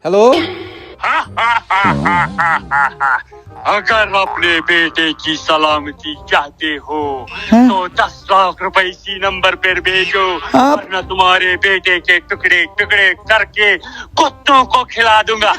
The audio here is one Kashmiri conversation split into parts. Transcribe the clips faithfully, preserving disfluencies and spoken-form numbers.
ہیلو۔ اگر اپنے بیٹے کی سلامتی چاہتے ہو تو دس لاکھ روپے اسی نمبر پر بھیجو، ورنہ تمہارے بیٹے کے ٹکڑے ٹکڑے کر کے کتوں کو کھلا دوں گا۔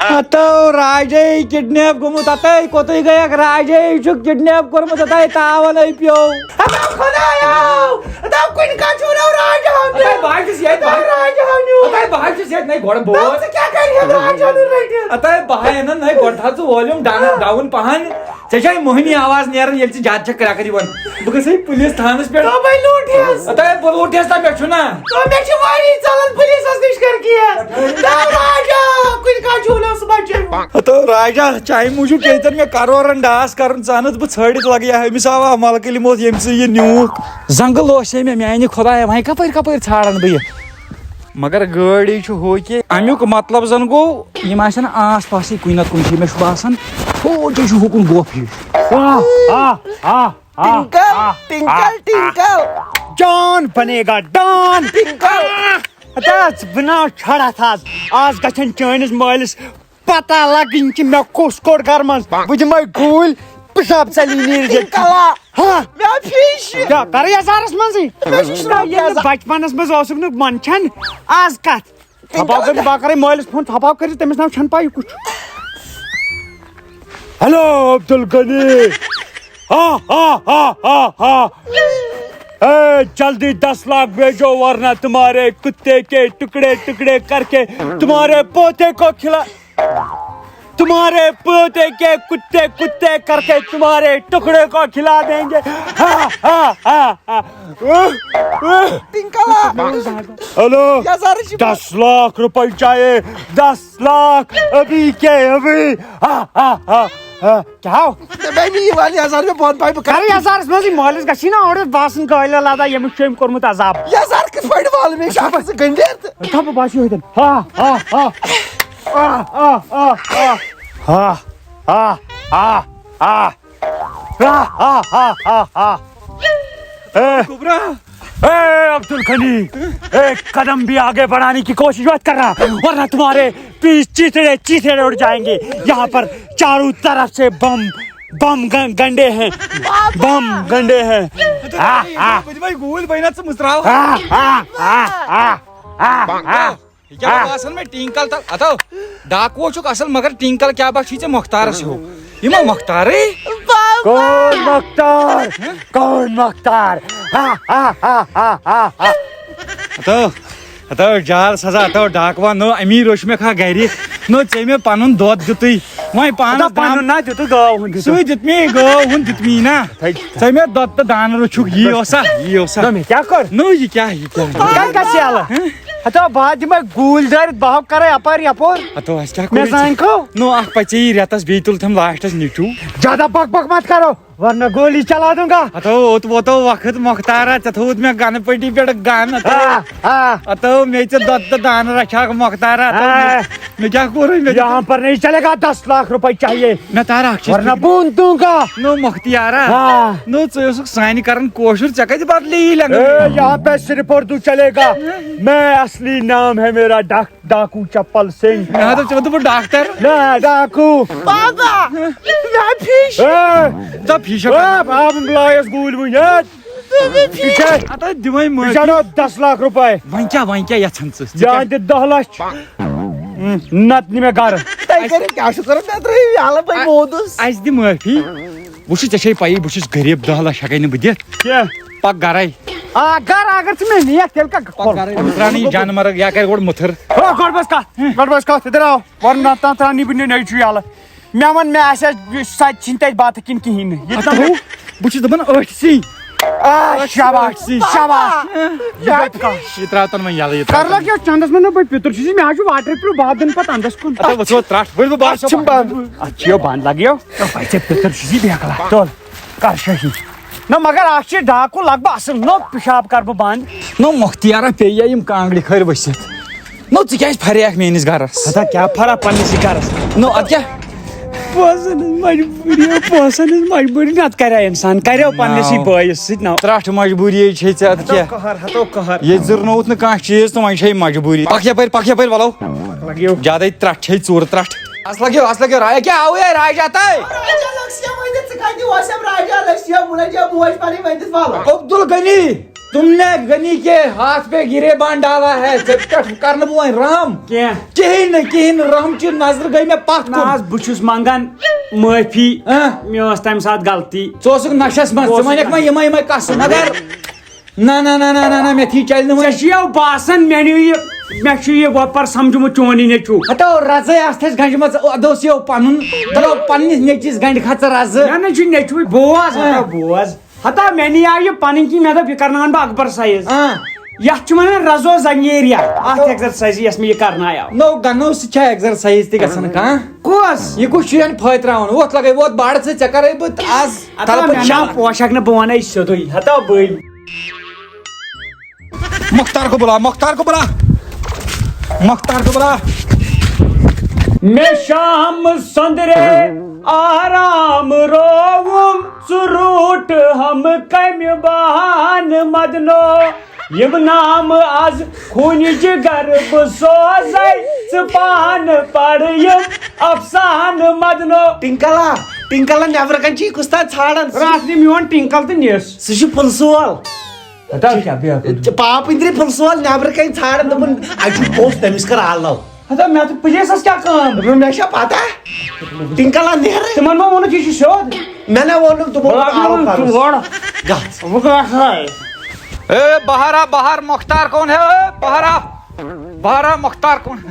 ہتو راجے کڈنیپ گوٚمُت، ہتے کوٚتٕے گٔیکھ؟ راجے چھُ کڈنیپ کوٚرمُت، ہتے تاوَن أپیو۔ ہتو خدایو، ہتو کُنہِ کتھ چھُو نہٕ راجہٕ ہاونہِ۔ ہتے بہٕ حظ چھُس ییٚتہِ، ہتو راجہٕ ہاونہِ۔ ہتے بہٕ حظ چھُس ییٚتہِ، نَے گۄڈٕ بوز۔ ژٕ کیٛاہ کَرِ ہٮ۪کھ راجہٕ ہاونہِ رٔٹِتھ؟ ہتے بہٕ ہاے اَنَن، نَے گۄڈٕ تھاو ژٕ volume down، down پہن۔ ژےٚ چھے موہنی آواز نیران، ییٚلہِ ژٕ زیادٕ چھکھ کرٛٮ۪کھ دِوان۔ بہٕ گژھٕ ہے پُلیٖس تھانس پٮ۪ٹھ۔ دوٚپمَے لوٗٹہس۔ ہتے بہٕ لوٗٹہس تہ مےٚ چھُنہ۔ دوٚپ مےٚ چھِ وٲری ژلان پُلیٖسس نِش کر کیس۔ دَپ راجا، کُنہِ کانٛہہ چھُو نہٕ سُہ بچٲوِتھ۔ ہتو راجا، چانہِ موٗجوٗب پیٚیہِ تن مےٚ کرورن ڈاس کرُن، ژٕ انتھ بہٕ ژھٲڑِتھ لگہٕ یا أمِس آو ملکہٕ علم اوس ییٚمہِ سۭتۍ یہِ نیوٗکھ۔ زنگہٕ لوس ہے مےٚ، میانہِ خۄدایہ، وۄنۍ کپٲرۍ کپٲرۍ ژھانڈن بہٕ یہِ؟ مگر گٲڑۍ چھُ ہُہ کہِ امیُک مطلب زن گوٚو یِم آسن آس پاسٕے کُنہِ نتہٕ کُنہِ جایہِ، مےٚ چھُ باسان ہُہ جایہِ چھُ ہُکُن گۄپھ ہِش۔ آ، آ، آ، آ، ٹِنکل، آ، ٹِنکل، آ، ٹِنکل۔ جان بنے گا ڈان۔ ٹِنکل۔ ہتا ژٕ بناو چھڑا تھا۔ آز گژھن چٲنِس مٲلِس پتہ لگٕنۍ کہِ مےٚ کُس کوٚڑ گرٕ منٛز۔ بہٕ دِمے گوٗلۍ، پِشاب ژَلی نیٖرِتھ ییٚتہِ۔ ٹِنکلا۔ ہاں۔ مےٚ آو فیٖس شیٖٹ۔ کیٛاہ کَرٕ یَزارَس منٛزٕے؟ مےٚ چھُ شرٛوپ ییٚلہِ نہٕ یَزار۔ بچپنس منٛز اوسُکھ نہٕ منٛدچھان، آز کَتھ؟ ٹِنکل۔ تھپاو کٔرِتھ بہٕ کَرَے مٲلِس فون، تھپاو کٔرِتھ تٔمِس ناو چھَنہٕ پَے یہِ کُس چھُ۔ ہیلو عبدالغنی۔ ہا ہا ہا ہا ہا۔ اے جلدی دس لاکھ بھیجو ورنہ تمہارے کتے کے ٹکڑے ٹکڑے کر کے تمہارے پوتے کو کھلا، تمہارے پوتے کے کتے کتے کر کے تمہارے ٹکڑے کو کھلا دیں گے۔ ہا ہا ہا ہا۔ ٹِنکلا۔ ہیلو۔ یزارٕ چھِ دس لاکھ روپے چاہیے، دس لاکھ ابھی کے ابھی۔ ہا ہا ہا ہا۔ کیٛاہ ہو؟ مےٚ نی یہِ وَل یزار، مےٚ بۄن پاے بہٕ کَرٕ۔ کَرٕ یزارَس منٛزٕے مٲلِس گژھی نا اورٕ باسُن گٲلۍ لادا ییٚمِس چھُ أمۍ کوٚرمُت عذاب۔ یزار کِتھ پٲٹھۍ والہٕ مےٚ؟ یہِ چھُ اَکھ زٕ گٔنڈِتھ۔ تھاو بہٕ باسیو ییٚتٮ۪ن۔ ہا ہا ہا۔ آ آ آ آ۔ ہا ہا ہا ہا۔ ہا ہا ہا ہا ہا۔ اے، اے عبدالغنی، ایک قدم بھی آگے بڑھانے کی کوشش مت کرنا، ورنہ تمہارے پیچھے چیتڑے چیتڑے اڑ جائیں گے۔ یہاں پر چاروں طرف سے بم، بم گن-، گنڈے ہیں، بم گنڈے ہیں۔ آ، آ۔ بہٕ دِمے گوٗلۍ، بہٕ نہ ژٕ مٕژراو۔ آ، آ، آ، آ، آ، آ۔ یہِ کیٛاہ آ۔ باسان مےٚ ٹِنکل تل، اتو ڈاکو چھُکھ اصل، مگر ٹِنکل کیٛاہ بخچی ژےٚ مۄختارس ہیوٗ؟ یہِ ما مۄختارٕے؟ کون مۄختار؟ کون مۄختار؟ ہا، ہا، ہا، ہا، ہا، ہا۔ ہتو، ہتو جال سزا، ہتو ڈاکوا، نو امی روٚچھ مےٚ کھا گرِ، نو ژےٚ مےٚ پنُن دۄد دیُتُے، وۄنۍ پانس ہتو پنُن دام-، نا دیُتُے گٲو ہُنٛد دیُتُے۔ سُے دیُت مے گٲو ہُنٛد دیُت مے نا۔ تھے۔ ژےٚ مےٚ دۄد تہٕ دانہٕ روٚچھُکھ، یی اوسا؟ یی اوسا؟ نو مےٚ کیٛاہ کوٚر؟ نو یہِ کیٛاہ، یہِ کیٛاہ؟ کر گژھِ یلہٕ؟ ہتو بہٕ ہا دِمے گوٗلۍ دٲرِتھ، بہٕ ہا کرے اپٲرۍ یپور۔ ہتو اسہِ کیٛاہ کوٚر مےٚ یہِ؟ زانہِ کھو۔ نو اکھ پژے یہِ رٮ۪تس، بیٚیہِ تُل تھم لاسٹس نیٚچوٗ۔ زیادہ بک بک مت کرو۔ ورنہ گولی چلا دوں گا۔ ہتو اوت ووتو وقت مۄختارا، ژےٚ تھووُتھ مےٚ گنہٕ پٔٹی پٮ۪ٹھ گن۔ ہتو، آ، آ۔ ہتو مےٚ ژےٚ دۄد تہٕ دانہٕ رچھاکھ مۄختارا۔ ہتو آ۔ مےٚ، مےٚ کیٛاہ کوٚرُے؟ مےٚ یہاں پر نہیں چلے گا، دس لاکھ روپے چاہیے۔ مےٚ تار اکھ چیٖز ورنہ فِکرِ۔ بہٕ دِمہٕ دوں گا۔ نو مۄختیارا۔ آ۔ نو ژٕ اوسُکھ سانہِ کران کٲشُر، ژےٚ کتہِ بدلے یی لنگویج؟ اے، یہاں پہ صرف اردو چلے گا۔ میں اصلی نام ہے میرا ڈاک-، ڈاکو چپل سنگھ۔ مےٚ ہا دوٚپ ژےٚ ووٚن دوٚپُن ڈاکٹر۔ نہ، ڈاکو۔ بابا، مےٚ ہا فِش۔ اے، دَپ فِشَس۔ اے، بابا، بہٕ لایَس گوٗلۍ وٕنۍ، اے۔ یہِ چھا، ہتا دِمَے یہِ معٲفی۔ چھا نہ دَہ لَچھ رۄپَے؟ وۄنۍ کیٛاہ، وۄنۍ کیٛاہ یَژھان ژٕ؟ ژٕ یا کیٛاہ؟ دِ دَہ لَچھ۔ نَتہٕ نہِ مےٚ گَرٕ۔ تۄہہِ کٔرِو کیٛاہ چھُو کَران؟ مےٚ ترٛٲیِو یَلہٕ، بہٕ موٗدُس۔ اَسہِ دِ معٲفی۔ وٕچھ ژےٚ چھے پَیی، بہٕ چھُس غریٖب، دَہ لَچھ ہٮ۪کَے نہٕ بہٕ دِتھ۔ کیٛاہ؟ پَکھ گَرَے۔ آ، گَرٕ اگر ژٕ مےٚ نِیَکھ، تیٚلہِ کَتھ کھۄر؟ ترٛاونہٕ یہِ جانوَر، یا کَرِ گۄڈٕ مٔتھٕر۔ ہو، گۄڈٕ بَس کَتھ، گۄڈٕ بَس کَتھ، اِدھر آو۔ وَن نہ تام ترٛاونی بہٕ نہٕ نیٚچوٗ یَلہٕ۔ مےٚ وَن، مےٚ آسہِ ہا سۄ تہِ چھِنہٕ تَتہِ بَتہٕ کِنۍ کِہیٖنۍ نہٕ۔ یہِ اَتھ ترٛاوُن۔ تھوٚو، بہٕ چھُس دَپان أٹھ سی۔ آ، شاباش، شاباش۔ یہِ ترٛاو تَن وۄنۍ یَلہٕ، یہِ ترٛاو کَر تَن۔ لَگیو چَندَس منٛز نہ بہٕ پِتُر چھُس، مےٚ حظ چھُ water proof، بہٕ ہا دِمہٕ پَتہٕ اَندَس کُن۔ اَتھ ہا وٕچھو ترٛٹھ، ؤلۍ بہٕ باسو۔ اَتھ چھُم بَنٛد۔ اَتھ چھُ یہِ بَنٛد، لَگیو۔ وۄنۍ ژےٚ پِتُر چھُس یہِ بیکلا۔ تُل، کَر شٲہی۔ نہ، مگر اَتھ چھِ ڈاکوٗ لَگ بَگ اَصٕل۔ نو، پِشاب کَرٕ بہٕ بَنٛد۔ نو، مۄختیارا پیٚیہِ یا یِم کانٛگرِ کھٲلۍ ؤسِتھ۔ نو، ژٕ کیٛازِ پھریکھ میٛٲنِس گَرَس؟ ہتا کیٛاہ پھرا پنٛنِسٕے گَرَس؟ نو، اَدٕ کیٛاہ؟ پونٛسن ہٕنٛز مجبوٗری، پونٛسن ہٕنٛز مجبوٗری، نتہٕ کرِ ہا انسان، کرِ ہا پننسٕے ناو۔ بٲیِس سۭتۍ ناو۔ ترٛٹھ مجبوٗری چھے ژےٚ، ادٕ ہتو کیٛاہ؟ قہر، ہتو قہر۔ ییٚتہِ زٕرنووُتھ نہٕ کانٛہہ چیٖز تہٕ وۄنۍ چھے مجبوٗری۔ پکھ یپٲرۍ، پکھ یپٲرۍ، ولو۔ لگیو۔ زیادے ترٛٹھ چھے، ژوٗرٕ ترٛٹھ۔ اس لگیو، اس لگیو، راے کیٛاہ آوُے راجا تہٕ؟ راجا لگس یا ونِتھ، ژٕ کتہِ اوس یم راجا لگس یا مُلے یا موج پنٕنۍ ؤنِتھ ولو۔ عبدالغنی۔ تم نے غنی کے ہاتھ پہ گریبان ڈالا ہے، ژےٚ پٮ۪ٹھ کرنہٕ بہٕ وۄنۍ رحم۔ کینٛہہ۔ کِہیٖنۍ نہٕ، کِہیٖنۍ نہٕ، رحم چہِ نظرٕ گٔے مےٚ پتھ کُن۔ نہ حظ، بہٕ چھُس منٛگان معٲفی۔ ہاں۔ مےٚ ٲس تَمہِ ساتہٕ غلطی۔ ژٕ اوسُکھ نشس منٛز، بہٕ ژٕ اوسُس وَنکھ مےٚ نشس۔ یِمے یِمے قصہٕ، مگر نہ، نہ، نہ، نہ، نہ، نہ، نہ، مےٚ تھی چلہِ نہٕ وۄنۍ۔ ژےٚ چھُے باسان مےٚ نیوٗ یہِ، مےٚ چھُ یہِ وۄپر سمجھمُت چون یہِ نیٚچوٗ۔ ہتو رزے آسہٕ تھس گنجہِ منٛز، ادٕ اوس یہِ پنُن، دپو پننِس نیٚچوِس گنڈِ کھژ رزٕ۔ مےٚ نہ چھُ نیٚچوٗ، بوز، ہاں۔ ہتو بوز۔ ہتا مےٚ نی آو یہِ پنٕنۍ کِنۍ، مےٚ دوٚپ یہِ کرناوَن بہٕ اکبر سایز۔ آ۔ یتھ چھِ ونان رزو زنجیریا، اتھ ایکزرسایزِ یۄس مےٚ یہِ کرنایاو۔ نو گنو سۭتۍ چھا ایکزرسایز تہِ گژھان کانٛہہ؟ کۄس؟ یہِ کُس چھُ یَن پھٲتراوان؟ وۄتھ لگے، وۄتھ بڑ ژٕ، ژےٚ کرے بہٕ از ہتا طلبہٕ مےٚ ناو شا-، پوشک نہٕ، بہٕ ونے سیوٚدُے۔ ہتا بٔلۍ۔ مختار کو بلا، مختار کو بلا، مختار کو بلا۔ مےٚ شام سۄندرے آرام رووُم، ژٕ روٗٹ ہم کمہِ بہانہٕ مدنو۔ یِم نام از خوٗنہِ جگر بہٕ سوزے، ژٕ پانہٕ پرٕ یِم افسانہٕ مدنو۔ ٹِنکلا، ٹِنکلا، نٮ۪برٕ کنہِ چھِ یہِ کُس تام ژھانڈان۔ راتھ نہِ میون ٹِنکل تہٕ نِس۔ سُہ چھُ پُلسہٕ وول۔ ہتا کیٛاہ بیٚیہِ اکھ؟ ژےٚ پاپہٕ أنٛدرِ پھُل سوز نٮ۪برٕ کنہِ ژھانڈان، دوٚپُن، اَتہِ چھُ پوٚژھ، تٔمِس کر آلو۔ ہتا مےٚ تہٕ پُلیٖسَس کیٛاہ کٲم؟ دوٚپُن، مےٚ چھا پتہ؟ ٹِنکلا نیرٕ۔ تِمن ما ووٚنُکھ یہِ چھُ سیوٚد؟ مےٚ نہ ووٚنُکھ، دوٚپُن، بہٕ لاگہٕ آو نہٕ پَرُس۔ تور۔ گژھ۔ بہٕ گژھٕ۔ اے بہارا، بہار مختار کون ہے؟ اے بہارا، بہارا مختار کون ہے؟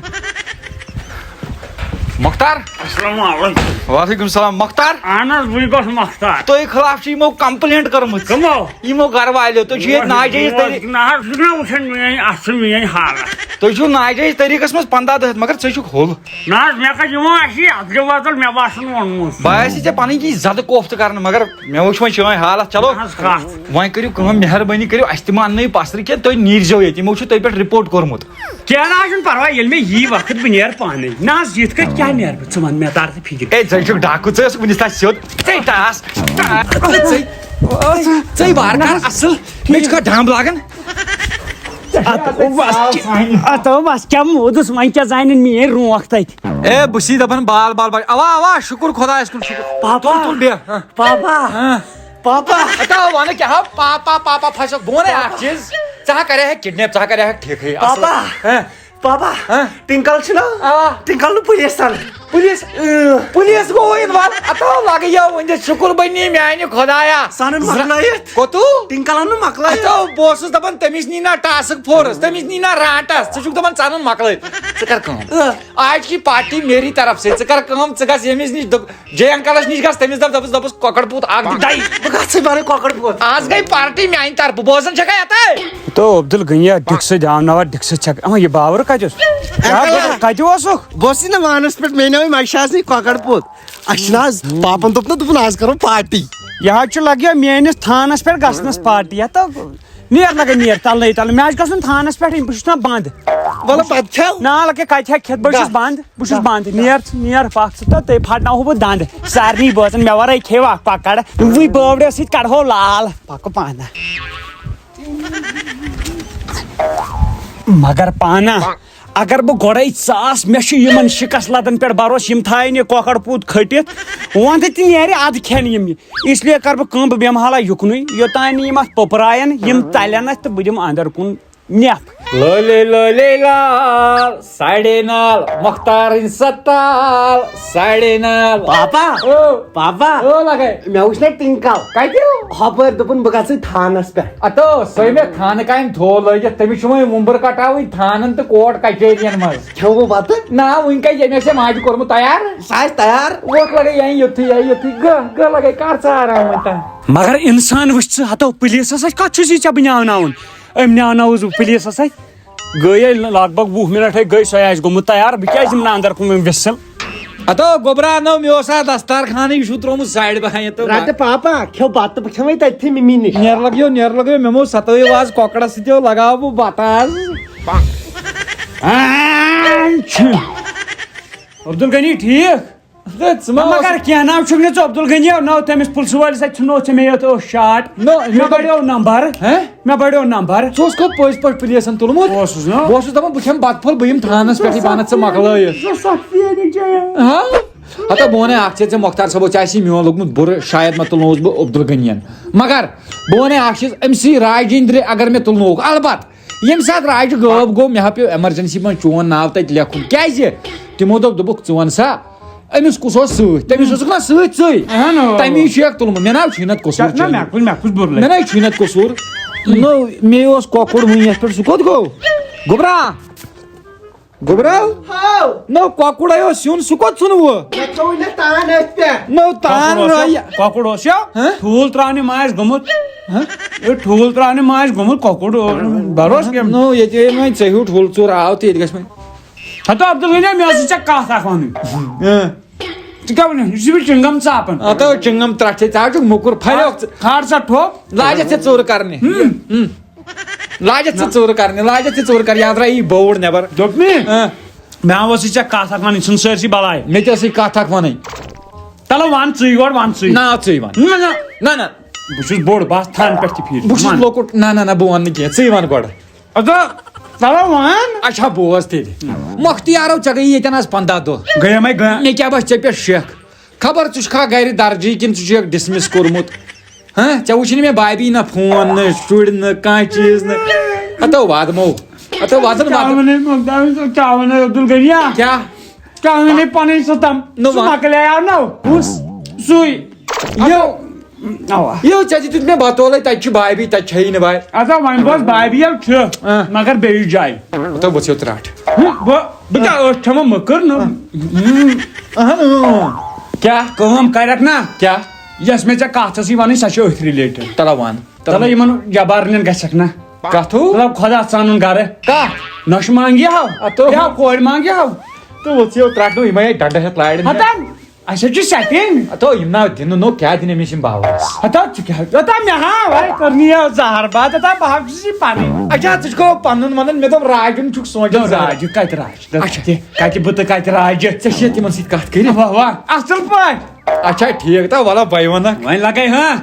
مختار؟ السلام علیکم۔ وعلیکم السلام۔ مختار؟ اہن حظ، بٕے گوٚس مختار۔ تۄہہِ خلاف چھِ یِمو complaint کٔرمٕژ۔ کٕمو؟ یِمو گرٕ والیو۔ تُہۍ چھِو ییٚتہِ ناجٲیز طریٖقہٕ۔ نہ حظ، ژٕ چھُکھ نا وٕچھان میٲنۍ، اَتھ چھِ میٲنۍ حالت۔ تُہۍ چھِو ناجٲیز طریٖقس منٛز پنٛداہ دۄہ ہٮ۪تھ، مگر ژٕ چھُکھ ہوٚل۔ نہ حظ، مےٚ کَتہِ یِمو اَسہِ یہِ اَتھ گٔے وۄزُل، مےٚ باسان ووٚنمُت۔ بہٕ آسہِ ژےٚ پنٕنۍ کِنۍ زدٕ کوفتہٕ کرنہٕ، مگر مےٚ وٕچھ وۄنۍ چٲنۍ حالت۔ چلو، نہ حظ، کَتھ؟ وۄنۍ کٔرِو کٲم، مہربٲنی کٔرِو، اَسہِ تہِ ما اَننٲیِو پَسرٕ کینٛہہ، تُہۍ نیٖرزیو ییٚتہِ، یِمو چھُ تۄہہِ پٮ۪ٹھ report کوٚرمُت۔ کینٛہہ نہ حظ چھُنہٕ پرواے، ییٚلہِ مےٚ یی وقت بہٕ نیرٕ پانے۔ نہ حظ، یِتھ کٲٹھۍ کیٛاہ نیرٕ بہٕ؟ ژٕ وَن مےٚ، تَر تہٕ فِکرِ۔ اے، ژٕ چھُکھ ڈاکوٗ، ژٕ ٲسٕکھ وٕنِس تام سیوٚد۔ ژے ٹاس۔ ژے، ژے وارٕ کار اَصٕل۔ مےٚ چھُ کانٛہہ ڈَمب لاگان۔ اَتھ اوس، اَتھ اوس کیٛاہ موٗدُس، وۄنۍ کیٛاہ زانن میٛٲنۍ رونٛکھ تَتہِ؟ اے، بہٕ چھُس دَپان بال، بال، بال۔ اَوا، اَوا، شُکُر خۄدایَس کُن، شُکُر۔ پاپا۔ تُل، تُل بیٚہہ۔ ہاں۔ پاپا۔ ہاں۔ پاپا۔ ہتا وَنہٕ کیٛاہ ہا؟ پاپا، پاپا، پھسکھ۔ بہٕ وَنَے اَکھ چیٖز۔ ژٕ ہا کَرے ہا kidnap، ژٕ ہا کَرے ہا ٹھیٖکھٕے۔ اَصٕل۔ پاپا۔ ہاں۔ پاپا، ہاں؟ ٹِنکل چھُنہ؟ آ۔ ٹِنکل نہٕ پُلیٖس سان۔ پُلیٖس؟ اۭں۔ پُلیٖس گوٚو involve؟ اَتھو لَگہٕ یو وٕنہِ، شُکُر بَنی میٛانہِ خۄدایا۔ سَنَن زٕ-، مۄکلٲیِتھ۔ کوٚتُو؟ ٹِنکل اَنُن مۄکلٲیِتھ۔ اَتھو، بہٕ اوسُس دَپان تٔمِس نی نا task force، تٔمِس نی نا رانٛٹَس۔ ژٕ چھُکھ دَپان ژٕ اَنُن مۄکلٲیِتھ۔ ژٕ کَر کٲم۔ اۭں۔ آج کی party میری طرف سے۔ ژٕ کَر کٲم، ژٕ گژھ ییٚمِس نِش، دوٚپ، جے انکلس نِش گژھ، تٔمِس دپ، دپس، دپس، کۄکر پوٗت اکھ دِ دَے۔ بہٕ گژھٕ بَرٕ کۄکر پوٗت۔ آز گٔے party میانہِ طرفہٕ، بوزان چھکھا یتھے؟ تو عبدالغنی، ڈِکسہٕ دیاوناوان، ڈِکسہٕ چھکھ۔ اما، یہِ باورٕ کتہِ اوس؟ کیٛاہ، کتہِ اوسُکھ؟ بہٕ اوسُس نہٕ وانس پٮ۪ٹھ، مےٚ نیوے مشاز نٕے کۄکر پوٗت۔ اَسہِ چھُنہٕ آز، پاپن دوٚپ نہ، دوٚپُن، آز کرو party۔ یہِ حظ چھُ لگیا میٲنِس تھانس پٮ۪ٹھ گژھنس party۔ یتھ نیر لگے نیر، تلنٕے تلنٕے۔ مےٚ حظ چھُ گژھُن تھانس پٮ۪ٹھ، بہٕ چھُس نا بنٛد۔ وَلہٕ بتہٕ کھٮ۪و۔ نا، لگے کتہِ ہٮ۪کہٕ کھٮ۪تھ، بہٕ چھُس گژھ۔ بنٛد۔ بہٕ چھُس بنٛد۔ نیر، نیر پکھ ژٕ تہٕ تیٚلہِ پھٹناوہو بہٕ دنٛد سارنٕے بٲژن۔ مےٚ ورٲے کھیٚیہِ اکھ کۄکر، وٕے بٲوڑیو سۭتۍ کڑہو لال۔ پکہٕ پانہ۔ مگر پانہ، اگر بہٕ گۄڈے ژاس، مےٚ چھُ یِمن شکست لدن پٮ۪ٹھ بھروسہٕ، یِم تھاین یہِ کۄکر پوٗت کھٔٹِتھ، وۄندٕ تہِ نیرِ ادٕ کھٮ۪ن یِم یہِ۔ اس لیے کرٕ بہٕ کٲم، بہٕ بیٚہمہٕ حالہ یُکنُے، یوٚتام نہٕ یِم اتھ پوٚپراین، یِم ژلن اتھ تہٕ بہٕ دِمہٕ اندر کُن۔ نٮ۪پھ۔ لٲلے لٲلے لال، ساڑے نال، مختارٕنۍ ستال، ساڑے نال۔ پاپا، او۔ پاپا، او لگے۔ مےٚ وٕچھ نہ ٹِنکل۔ کتہِ؟ ہۄپٲرۍ دوٚپُن بہٕ گژھٕ تھانس پٮ۪ٹھ۔ اتو، سۄے مےٚ تھانہٕ کامہِ تھوو لٲگِتھ، تٔمِس چھُ وۄنۍ وُمبٕر کٹاوٕنۍ تھانن تہٕ کوٹ کچیرین منٛز۔ کھیوٚو بتہٕ؟ نہ، وُنہِ کتہِ، ییٚمہِ آسہِ ماجہِ کوٚرمُت تیار۔ سُہ آسہِ تیار۔ وۄٹھ لگے یہِ یوٚتھُے، یہِ یوٚتھُے، گٔہ، گٔہ لگے، کر ژٕ آرام وۄنۍ تام۔ مگر انسان وٕچھ ژٕ، ہتو پُلیٖسس اَتھِ کتھ چھُے ژےٚ بنیاوناوُن؟ أمۍ نیٛاونٲوٕس بہٕ پُلیٖسَس اَتھِ۔ گٔیے لگ بگ وُہ منٹ ہے گٔے، سۄے آسہِ گوٚمُت تیار۔ بہٕ کیٛازِ دِمہٕ نہٕ اندر کُن وۄنۍ وِسل؟ ہتو گوٚبرا، نو، مےٚ اوس اَتھ دستارخانٕے چھُ ترٛوومُت سایڈ پہن یتو۔ رٹہٕ پاپا، کھیٚو بتہٕ، بہٕ کھٮ۪مے تٔتھی مِمی نِش۔ نیر لگیو، نیر لگیو، مےٚ مو ستٲوِو آز کۄکرس سۭتۍ، لگاو بہٕ بتہٕ آز۔ آن چھُ۔ عبدالغنی ٹھیٖک؟ ہے، ژٕ ما نہ، مگر اوسُکھ؟ کینٛہہ نہ چھُکھ نہٕ ژٕ عبدالغنی، نہ تٔمِس پُلسہٕ وٲلِس اَتہِ چھُنہٕ، اوس ژےٚ مےٚ یوت ٲس شاٹ۔ نہ، مےٚ مےٚ بڑیو نمبر۔ ہہ؟ مےٚ بڑیو نمبر۔ ژٕ اوسکھا پٔزۍ پٲٹھۍ پُلیٖسَن تُلمُت؟ اوسُس نا۔ بہٕ اوسُس دَپان، بہٕ کھٮ۪مہٕ بَتہٕ پھوٚل، بہٕ یِمہٕ تھانَس پٮ۪ٹھٕے، بہٕ اَنَتھ ژٕ مۄکلٲیِتھ۔ زٕ ساس فیٖرِنۍ چیٚیَم۔ ہہ؟ ہتا بہٕ وَنے اَکھ چیٖز، ژےٚ مۄختار صٲبو ژےٚ آسی میون لوٚگمُت بُرٕ، شاید ما تُلنووُس بہٕ عبدالغنیَن۔ مگر بہٕ وَنے اَکھ چیٖز، أمۍ سٕے راجِندرِ اگر مےٚ تُلنووُکھ، البتہٕ ییٚمہِ ساتہٕ راجہِ غٲب گوٚو، مےٚ ہا پیوٚو ایمرجنسی منٛز چون ناو تَتہِ لیکھُن۔ کیٛازِ؟ تِمو دوٚپ، دوٚپُکھ، "ژٕ وَن سا، أمِس کُس اوس سۭتۍ؟" تٔمِس اوسُکھ نا سۭتۍ ژٕے۔ اہن، اۭں۔ تَمی چھُ اکھ تُلمُت۔ مےٚ نا چھُے نَتہٕ قصوٗر نہ، چٲنی۔ مےٚ کُس، مےٚ کُس بُرٕ لگہِ؟ مےٚ نا چھُے نَتہٕ قصوٗر۔ نو، مے اوس کۄکُر وٕنہِ یَتھ پٮ۪ٹھ، سُہ کوٚت گوٚو؟ گوٚبرا؟ گوٚبرا؟ ہاو۔ نو، کۄکُر ہَے اوس سیُن، سُہ کوٚت ژھُنوٕ؟ مےٚ تھوٚو نہٕ تان أتھۍ پٮ۪ٹھ۔ نو، تان کۄکُر اوس رٲیہِ۔ یو، کۄکُر اوس یو، ہہ؟ ٹھوٗل ترٛاونہِ ما آسہِ گوٚمُت؟ ہہ؟ ہے، ٹھوٗل ترٛاونہِ ما آسہِ گوٚمُت کۄکُر، بروس کیٚنٛہہ۔ نو، ییٚتہِ ییٚلہِ وۄنۍ ژےٚ ہیوٗ ٹھوٗل ژوٗر آو تہٕ ییٚتہِ گژھِ وۄنۍ۔ ہتو عبدالغنی، مےٚ ٲسٕے ژےٚ کتھ اکھ ونٕنۍ۔ اۭں۔ ژٕ کیٛاہ ونکھ؟ یہِ چھُ مےٚ چِنٛگم ژاپان۔ ہتو چِنٛگم ترٛٹھ چھے، ژٕ ہا چھُکھ موٚکُر، پھلیوکھ ژٕ۔ کھار سا ٹھوٚپ۔ لاجکھ ژےٚ ژوٗرٕ کرنہِ۔ ہم۔ ہم۔ لاجکھ ژےٚ ژوٗرٕ کرنہِ، لاجکھ ژےٚ ژوٗرٕ کرنہِ، یتھ درٛایی بوٚڑ نٮ۪بر۔ دوٚپ مےٚ؟ اۭں۔ مےٚ ہا ٲسٕے ژےٚ کتھ اکھ ونٕنۍ، ژھٕن سٲرسٕے بلاے۔ مےٚ تہِ ٲسٕے کتھ اکھ ونٕنۍ۔ تلو ون ژٕے گۄڈٕ، ون ژٕے۔ نا، ژٕے ون۔ نہ، نہ۔ نہ، نہ۔ بہٕ چھُس بوٚڑ، بہٕ آسہٕ تھن پٮ۪ٹھ تہِ پھیٖرِتھ۔ بہٕ چھُس ون۔ لۄکُٹ، نہ، نہ، نہ، بہٕ ونہٕ نہٕ کینٛہہ، ژٕے ون گۄڈٕ۔ اچھا، تلو وَن۔ اچھا، بوز تیٚلہِ۔ مۄختیارو، ژےٚ گٔیی ییٚتٮ۪ن آز پنٛداہ دۄہ۔ گٔیے مےٚ گٔ- مےٚ کیٛاہ باسہِ ژےٚ پٮ۪ٹھ شک؟ خبر ژٕ چھُکھا گرِ درجی کِنہٕ ژٕ چھُکھ dismiss کوٚرمُت؟ ہاں، ژےٚ وٕچھی نہٕ مےٚ بھابھی نہ فون، نہ شُرۍ، نہ کانٛہہ چیٖز، نہ۔ ہتو وادمو، ہتو وادن کیٛاہ وادن۔ وَنے، مۄختار صٲب، کیٛاہ وَنے عبدالغنیا؟ کیٛاہ؟ کیٛاہ وَنے پَنٕنۍ سۄ تَم؟ نہ سُہ وَن۔ مۄکلیو نہ۔ کُس؟ سُے۔ یو۔ اوا۔ یو، ژےٚ تہِ دیُت مےٚ بتولے، تَتہِ چھِ بھابھی، تَتہِ چھےٚ نہٕ بھابھی۔ اَدٕ وۄنۍ بس بھابھی یو چھِ، آ۔ مگر بیٚیِس جایہِ۔ تہٕ وٕژھ یو ترٛٹھ۔ ہُہ، بہٕ، بہٕ کیٛاہ ٲس کھٮ۪وان مٔکٕر نہٕ؟ آ۔ اہن، اۭں۔ کیٛاہ؟ کٲم کرکھ نا؟ کیٛاہ؟ یۄس مےٚ ژےٚ کتھ ٲسٕے ونٕنۍ، سۄ چھِ أتھۍ related۔ تَلہ وَن۔ تَلہ یِمن جبارنٮ۪ن گژھکھ نا۔ کتھو؟ مطلب خۄدا ژانُن گرٕ۔ کتھ؟ نۄشہِ مانگہِ ہاو۔ اتو۔ یا کورِ مانگہِ ہاو۔ تہٕ وٕژھ یو ترٛٹھ نہٕ، یِمے ڈنڈٕ ہٮ۪تھ لارِ مےٚ۔ ہتن۔ اچھا، چھُ setting۔ ہتو، یِم نا دِنہٕ نو، کیٛاہ دِنہٕ أمِس یِم باوَس؟ ہتا، ژٕ کیٛاہ، ہتا، مےٚ ہا، وَے کٔرنی یہِ زہر باد، ہتا، بہٕ ہا چھُس یہِ پَنٕنۍ۔ اچھا، ژٕ چھُکھ پَنُن وَنان، مےٚ دوٚپ راجُن چھُکھ سونٛچان نو، زہر۔ راجہِ کَتہِ راجہِ؟ اچھا۔ کَتہِ، کَتہِ بہٕ تہٕ کَتہِ راجہِ؟ ژےٚ چھِ تِمَن سۭتۍ کَتھ کٔرِتھ؟ واہ، واہ، اَصٕل پٲٹھۍ۔ اچھا، ٹھیٖک، تہٕ وَلہٕ بَے وَنَکھ۔ وۄنۍ لَگَے ہا۔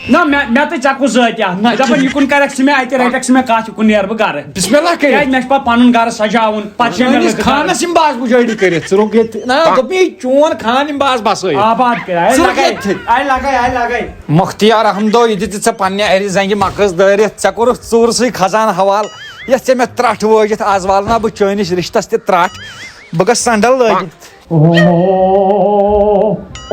نہ، مےٚ، مےٚ تہٕ ژےٚ کُس ذٲتی اَتھ؟ نہ، دَپان، ژٕ یہِ کُن کَرَکھ ژٕ مےٚ اَتہِ، رَٹَکھ ژٕ مےٚ کَتھ، یہِ کُن نیرٕ بہٕ گَرٕ۔ بسم اللہ کٔرِتھ۔ کیٛازِ مےٚ چھُ پَتہٕ پَنُن گَرٕ سَجاوُن، پَتہٕ چھِ مےٚ سٲنِس لٔکٕر خانَس یِم باز پُجٲری کٔرِتھ، ژٕ رُک ییٚتہِ۔ نہ، دوٚپ مےٚ، یہِ چون خان یِم باز بَسٲیِتھ۔ آباد کٔرِتھ۔ آے ژٕ رُک لَگَے، ییٚتہِ۔ آے لَگَے، آے لَگَے۔ مختیار احمدو، یہِ دِژٕتھ ژےٚ پننہِ اَرِ زنٛگہِ مکٕس دٲرِتھ، ژےٚ کوٚرُتھ ژوٗرسٕے خزانہٕ حوالہٕ۔ یَتھ ژےٚ مےٚ ترٛٹھ وٲجِتھ، آز والہٕ نا بہٕ چٲنِس رِشتَس تہِ ترٛٹھ۔ بہٕ گژھٕ سنڈل لٲگِتھ۔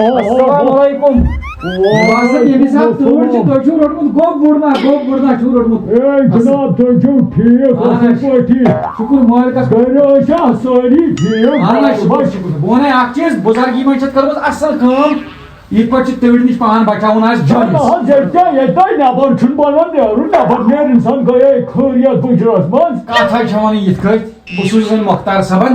السلام علیکم۔ باسان ییٚمہِ حساب تۭر چھِ، تُہۍ چھِو روٚٹمُت گوٚب وُڑنا، گوٚب وُڑنا چھِو روٚٹمُت۔ اے جناب، تُہۍ چھِو ٹھیٖک، اہن اَصٕل حظ۔ پٲٹھی۔ شُکُر مٲلِکَس۔ گرِ ٲسیا سٲری ٹھیٖک؟ اہن حظ، شُکُر، شُکُر۔ بہٕ وَنَے اَکھ چیٖز، بُزرگی منٛز چھِ اَتھ کٔرمٕژ اَصٕل کٲم۔ یِتھ پٲٹھۍ چھِ تۭرِ نِش پان بچاوُن آسہِ جٲیِز۔ نہ حظ، ییٚلہِ تۄہہِ، ییٚلہِ تۄہہِ نٮ۪بر چھُنہٕ بنان نیرُن، نٮ۪بر نیرِ اِنسان گٔیے خٲریت بُجرس منٛز۔ کتھ حظ چھِ ونان یِتھ کٲٹھۍ؟ بہٕ چھُس زن مۄختار صٲبن،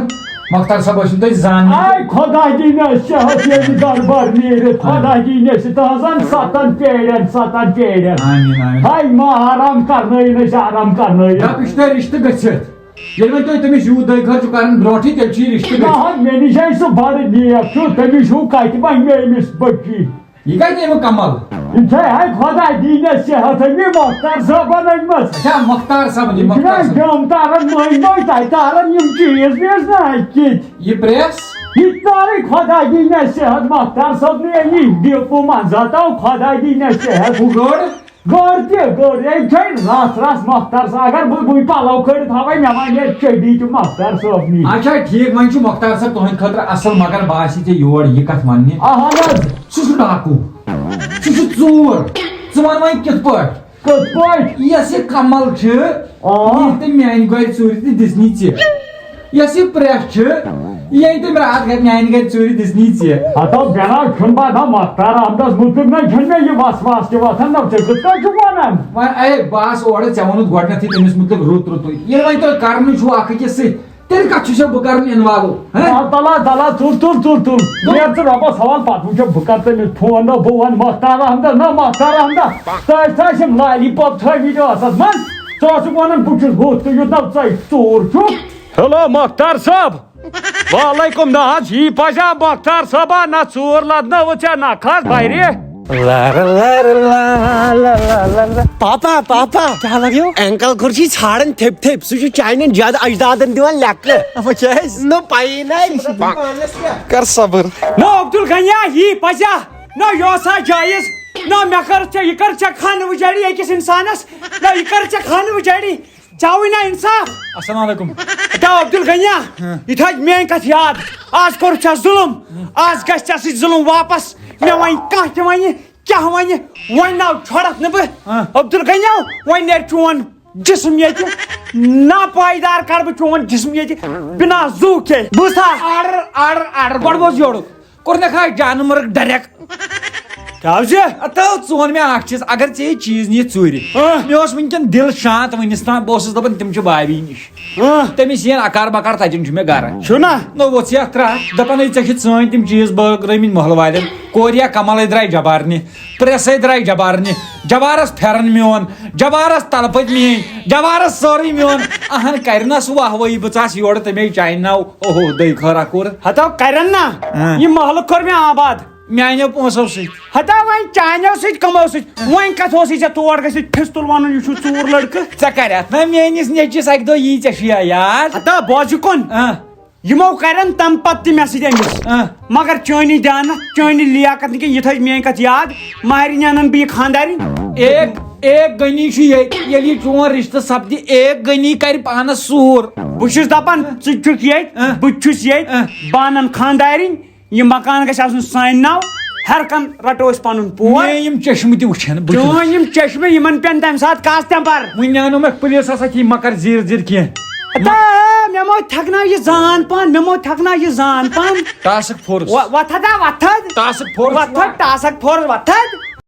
مۄختار صٲب ٲسِو تۄہہِ زاننٕے۔ آے خۄداے دی مےٚ صحت ییٚمہِ دربار نیٖرِتھ، خۄداے دی مےٚ سُہ تہنٛزن ستن پیڑٮ۪ن، ستن پیڑٮ۪ن۔ آمیٖن، آمیٖن۔ ہاے ما آرام کرنٲیِن أسۍ، آرام کرنٲیِن۔ دپ، یہِ چھُ تۄہہِ رشتہٕ گٔژھِتھ۔ ییٚلہِ وۄنۍ تُہۍ تٔمِس یوٗت دۄے خٲر چھِو کران برونٛٹھٕے، تیٚلہِ چھُ یہِ رِشتہٕ نہ گٔژھِتھ۔ حظ، مےٚ نِش ہے سُہ بَڑٕ نیک چھُ، تٔمِس ہیوٗ کَتہِ بَنہِ مےٚ أمِس بٔچی؟ یہِ کَتہِ نیرِ وۄنۍ کمل؟ یہِ چھے ہے خۄداے دی مےٚ صحت أمۍ مۄختار صٲبَن أنۍمٕژ۔ اچھا، مۄختار صٲبَن، یہِ یہِ چھُنہ مۄختار صٲب۔ جام تاران مٔنٛزۍ مٔنٛزۍ تَتہِ تاران یِم چیٖز ویٖز نہ اَتہِ کِتھۍ۔ یہِ پرٛیس؟ یہِ تہِ تارٕے خۄداے دی مےٚ صحت مۄختار صٲبنٕے أنی ڈیپو منٛز ہَتاو خۄداے دی مےٚ صحت۔ ہُہ گٔر؟ گٔر تہِ، گٔر، یے چھے رژھ رژھ مۄختار صٲب، اگر بہٕ وٕنۍ پلو کٔڑِتھ تھاوے، مےٚ ما نیرِ چٔڈی تہِ مۄختار صٲب نِش۔ اچھا، ٹھیٖک، وۄنۍ چھُ مۄختار صٲب تُہنٛدِ خٲطرٕ اصل، مگر بہٕ آسہِ ژےٚ یور یہِ کتھ وننہِ۔ اہن حظ۔ سُہ چھُ ڈاکوٗ، سُہ چھُ ژوٗر، ژٕ ون وۄنۍ کِتھ پٲٹھۍ؟ کِتھ پٲٹھۍ؟ یۄس یہِ کمل چھِ، آ۔ یہِ تہِ میانہِ گرِ ژوٗرِ تہِ دِژنی ژےٚ۔ یۄس یہِ پرٛیس چھِ، یہِ أنۍ تٔمۍ راتھ گرِ میانہِ گرِ ژوٗرِ دِژنی ژےٚ۔ ہتو بٮ۪ناو چھُنہٕ بہٕ دپان مۄختار احمدس مُتعلق نہ چھُنہٕ مےٚ یہِ وسواس تہِ وۄتھان نہ، ژےٚ کِتھ کٲٹھۍ چھُکھ ونان؟ وۄنۍ اے بس اورٕ ژےٚ ووٚنُتھ گۄڈٕنیتھٕے تٔمِس مُتعلق رُت رُتُے۔ ییٚلہِ وۄنۍ تۄہہِ کرنُے چھُو اکھ أکِس سۭتۍ، تیٚلہِ کتھ چھُسو بہٕ کران involve، ہہ؟ آ، تلا، تلا، تُل، تُل، تُل، تُل۔ نیرٕ ژٕ رۄبس حوال، پتہٕ وٕچھو بہٕ کرٕ تٔمِس فون، نہ بہٕ ونہٕ مۄختار احمدس، نہ مۄختار احمدس۔ تۄہہِ ٲسۍ یِم لالی پاپ تھٲومٕتۍ ٲسس منٛز، ژٕ ٲسٕکھ ونان بہٕ چھُس ہُتھ تہٕ یُتھ نہ ژٕ ژوٗر چھُکھ۔ ہیلو مۄختار صٲب۔ وعلیکم، نہ حظ، یی پزا مۄختار صٲبا، نہ ژوٗر لدنٲوٕ ژےٚ نکھس برِ۔ پاپا، کیٛاہ لگیو؟ انکل کھُر چھُے ژھانڈان تھپۍ تھپۍ، سُہ چھُ چانٮ۪ن جد اجدادن دِوان لیکہٕ۔ اما کیٛازِ؟ نہ پَیی نہ۔ کر صبر۔ نہ عبدالغنیا، یی پزا، نہ یہِ اوسا جٲیز، نہ مےٚ کٔر ژےٚ، یہِ کٔر ژےٚ خانہٕ وٕجٲڑی أکِس انسانس، نہ یہِ کٔر ژےٚ خانہٕ وٕجٲڑی۔ ژےٚ آوٕے نا انصاف؟ السلام علیکم۔ دَپ عبدالغنیا، یہِ تھٲے میٲنۍ کتھ یاد۔ آز کوٚر ژےٚ ظلم، آز گژھِ ژےٚ سۭتۍ ظلم واپس۔ مےٚ وۄنۍ کانٛہہ تہِ ونہِ، کیٛاہ ونہِ؟ وۄنۍ ناو چھۄڑتھ نہٕ بہٕ۔ ہاں۔ عبدالغنیا، وۄنۍ نیرِ چون جسم ییٚتہِ۔ ناپایدار کرٕ بہٕ چون جسم ییٚتہِ، بنا زُو کھے۔ بوٗزتھا؟ اڑ، اڑ، اڑ، گۄڈٕ بوز یورُک۔ کوٚر نہ کھا جانہٕ مرگ ڈایریکٹ۔ کیٛاہ حظ چھِ؟ ہتو، ژٕ وَن مےٚ اکھ چیٖز، اگر ژےٚ یہِ چیٖز نِیہِ ژوٗرِ، ہاں۔ مےٚ اوس وٕنکیٚن دِل شانت، وۄنۍ نِس تام بہٕ اوسُس دَپان تِم چھِ بابی نِش۔ ہاں۔ تٔمِس یِن اکار بکار، تَتٮ۪ن چھُ مےٚ گرٕ۔ چھُنہ؟ نہ ووٚژھ یَتھ ترٛٹھ، دَپان ہے ژےٚ چھِ ژٲنۍ تِم چیٖز بٲگرٲومٕتۍ محلہٕ والٮ۪ن، کورِ یا کملے درٛاے جبارنہِ، پرٛٮ۪سے درٛاے جبارنہِ، جبارس پھٮ۪رن میون، جبارس تلہٕ پٔتۍ میٲنۍ، جبارس سٲرٕے میون۔ اہن کرِ نہ سُہ واہ وٲہی، بہٕ ژاس یورٕ تَمے چانہِ ناو۔ اوہو، دٔے خٲرا کوٚر۔ ہتو کرن نا، ہاں۔ یہِ محلہٕ کوٚر مےٚ آباد۔ میانیو پونٛسو سۭتۍ۔ ہتا وۄنۍ چانیو سۭتۍ کمو سۭتۍ؟ وۄنۍ کتھ اوسُے ژےٚ تور گٔژھِتھ پھِستُل ونُن، یہِ چھُ ژوٗر لڑکہٕ؟ ژےٚ کرٮ۪تھ نا میٲنِس نیٚچوِس اکہِ دۄہ یی، ژےٚ چھُیا یاد؟ ہتا بوزِ کُن۔ ہاں۔ یِمو کرن تمہِ پتہٕ تہِ مےٚ سۭتۍ أمِس۔ ہاں۔ مگر چٲنی دیانت، چٲنی لیاقت نہٕ کینٛہہ، یہِ تھٲے میٲنۍ کتھ یاد، مہرِنۍ انن بہٕ یہِ خانٛدارِنۍ۔ ایک، ایک غنی چھُ ییٚتہِ، ییٚلہِ یہِ چون رشتہٕ سپدِ، ایک غنی کرِ پانس سوٗر۔ بہٕ چھُس دپان، ژٕ تہِ چھُکھ ییٚتہِ، اہ۔ بہٕ تہِ چھُس ییٚتہِ، اہ۔ بہٕ انن خانٛدارِنۍ، یہِ مکان گژھِ آسُن سانہِ ناو، ہر کانٛہہ رٹو أسۍ پنُن پور۔ مےٚ یِم چشمہٕ تہِ وٕچھن، بہٕ تہِ چٲنۍ وٕچھٕ۔ یِم چشمہٕ، یِمن پٮ۪ن تمہِ ساتہٕ کس تمبر۔ وٕنہِ انو مےٚ پُلیٖسس اَتھِ یہِ مکر زیٖر زیٖر کینٛہہ۔ ہتا، مےٚ ما تھٮ۪کناو یہِ زان پان، مےٚ ما تھٮ۪کناو یہِ زان پان۔ Task force. وۄ-، وۄتھ ہتا، وۄتھ۔ Task force. وۄتھ، ٹاسک فورس، وۄتھ۔